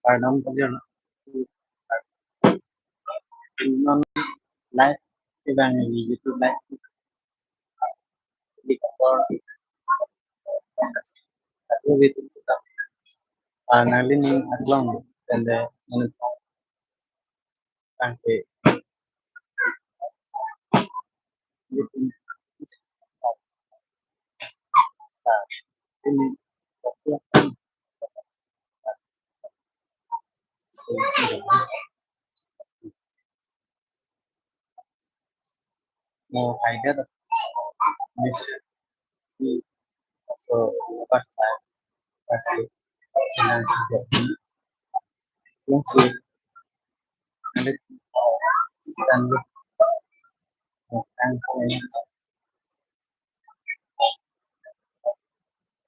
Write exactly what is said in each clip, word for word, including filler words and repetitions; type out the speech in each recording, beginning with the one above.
Kardom kalian. Non live, evang ini YouTube live. Di kantor. Aku bikin sedap. Ah, nanglining aklong, dan deh, nanglining tangke. Ini. Mo hai dia tuh. Miss. So, pas saya kasih channel sejati. Yang si. Ada sandi. Bukan ini.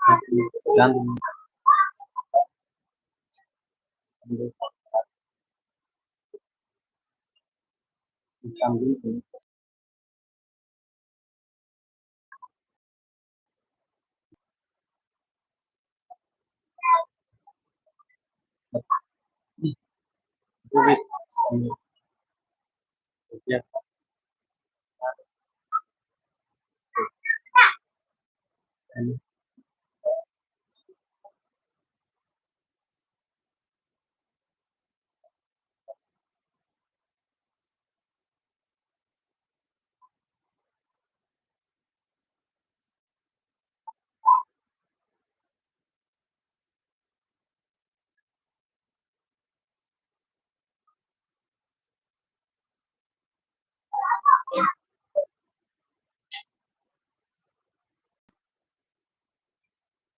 Sandi. Sandi. Sandi. Wait. Ya.